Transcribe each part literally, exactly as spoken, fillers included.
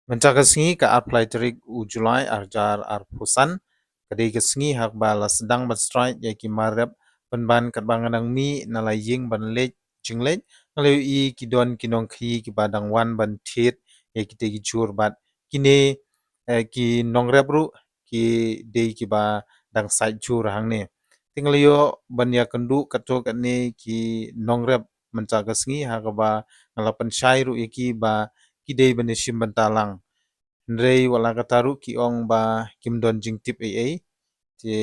Mynta ka sngi ka arphew lai tarik u July arhajar arphew san, ka dei ka sngi ha kaba la sdang ban strike ïa ki mar rep, pynban katba nga dang mih na la ïing ban leit jingleit, nga la ïohi ki don ki nongkhaïi kiba dang wan ban thied ïa kitei ki jhur bad kine, eh, ki nongrep ruh ki dei kiba dang sait jhur hangne. Te nga la ïoh ban ïakynduh katto katne ki nongrep mynta ka sngi ha kaba nga la pynshai ruh ïa ki ba ki dei ban ïashim bynta lang. Hynrei wat la katta ruh ki ong ba kim don jingtip ei ei. Te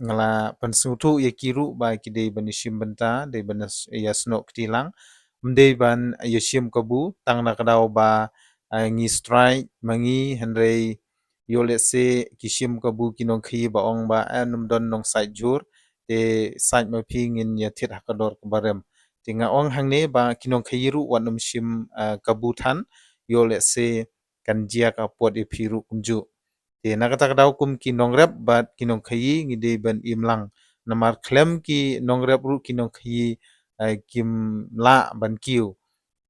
nga la pynsngewthuh ïa ki ruh ba ki dei ban ïashim bynta, dei ban ïas-, ïasnoh kti lang. Ym dei ban ïashim kabu, tang na ka daw ba, eh, ngi strike ma ngi, hynrei ïoh lehse ki shim kabu ki nongkhaïi ba ong ba, eh, ym don nongsait jhur, te sait ma phi, ngin ïathied ha ka dor kaba rem. Te nga ong hangne ba ki nongkhaïi ruh wat nym shim, eh, kabu than, ïoh lehse kan jia ka apot ïa phi ruh kumjuh. Te na kata ka daw kum ki nongrep bad ki nongkhaïi ngi dei ban im lang. Namar khlem ki nongrep ruh ki nongkhaïi, eh, kim lah ban kiew.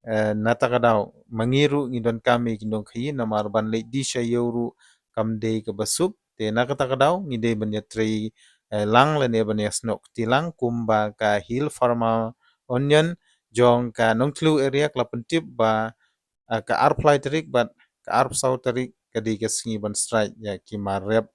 Eh, na kata ka daw ma ngi ruh ngi donkam ïa ki nongkhaïi namar ban leit die sha ïew ruh kam dei kaba suk. Te na kata ka daw ngi dei ban ïatrei, eh, lang lane ban ïasnoh kti lang kumba ka Hill Farmer Union jong ka Nongthliew area ka la pyntip ba, ah, ka arphew lai tarik bad ka arphew saw tarik ka dei ka sngi ban strike ïa ki mar rep.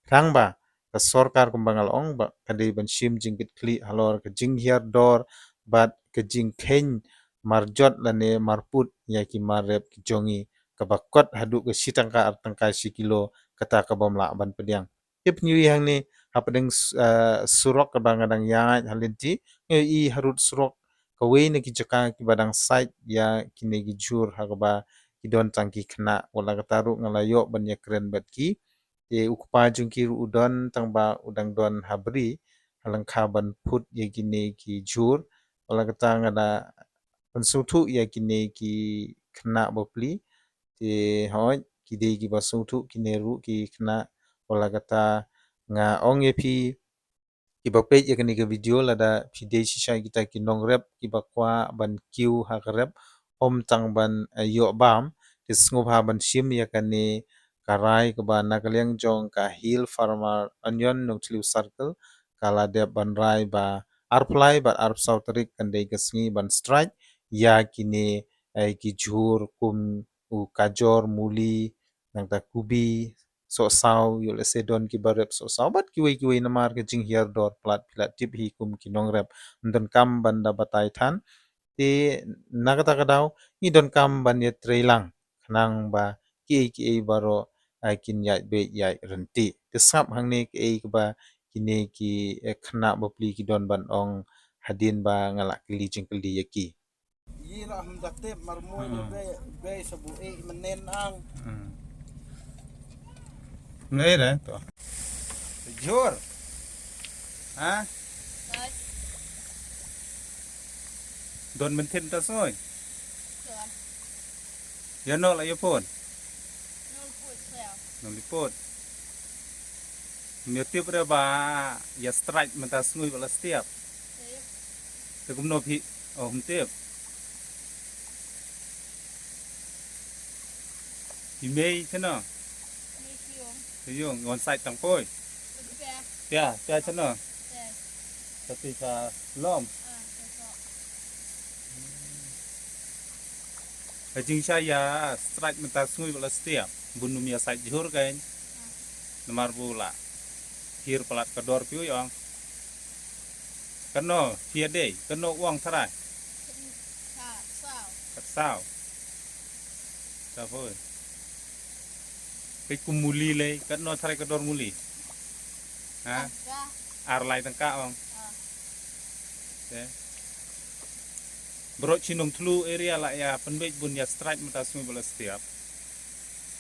Tang ba ka sorkar kumba nga la ong ba ka dei ban shim jingkitkhlieh halor ka jinghiar dor bad ka jingkheiñ marjot lane marput ïa ki mar rep ki jong ngi, kaba kot haduh ka shi tyngka ar tyngka shi kilo, kata ka bym lah ban pdiang. Tip ngi ïohi hangne hapdeng s-, eh, surok kaba nga dang ïaid ha lynti, ngi ïohi harud surok kawei na ki jaka kiba dang sait ïa kine ki jhur ha kaba ki don tang ki khynnah. Wat la katta ruh nga la ïoh ban ïakren bad ki. Te u kpa jong ki ruh u don, tang ba u dang don ha bri ha lyngkha ban put ïa kine ki jhur. Wat la katta nga da pynsngewthuh ïa kine ki khynnah bapli. Te hooid, ki dei kiba sngewthuh kine ruh ki khynnah. Wat la katta nga ong ïa phi kiba peit ïa kane ka video, lada phi dei shisha kita ki nongrep kiba kwah ban kiew ha ka rep, ym tang ban, eh, ïoh bam, te sngewbha ban shim ïa kane ka rai kaba na ka liang jong ka Hill Farmer Union Nongthliew Circle ka la dep ban rai ba arphew lai bad arphew saw tarik kan dei ka sngi ban strike ïa kine, eh, ki jhur kum u kajor, muli, nangta kubi, sohsaw, ïoh lehse don kiba rep sohsaw bad kiwei kiwei namar ka jinghiar dor palat, phi la tip hi kum ki nongrep. Ym donkam ban da batai than. Te na kata ka daw ngi donkam ban ïatrei lang khnang ba kiei kiei baroh, eh, kin ïaid beit ïaid ryntih. Te sngap hangne kiei kiba kine ki, eh, khynnah bapli ki don ban ong hadien ba nga la kylli jingkylli ïa ki. Yi la hum da tip mar mui de be, be sabu e menen ang. Hmm. Nei re to. Jhur. Ha? Don menthin ta soi. Ïa no la ïa pun. Nong liput. Ym ïa tip re ba ïa strike mynta sngi ba la stiap. Te kumno phi, oh, ym tip. Phi mei chano? Phi yung, wan sait tang poi. Pia, pia chano? Tapi sa lom. Ka jingshai ïa strike mynta sngi ba la stiap. Bun ym ïa sait jhur kein. Namar bu la hiar palat ka dor phi u ong. Kano phi ïa dei, kano u ong tharai. Kat saw. Kat saw. Sa poi. Peit kum muli lei, katno tharai ka dor muli? Ha? Ar lai tyngka ong. Te. Baroh chi Nongthliew area la ïa pynbeit bun ïa strike mynta sngi ba la stiap.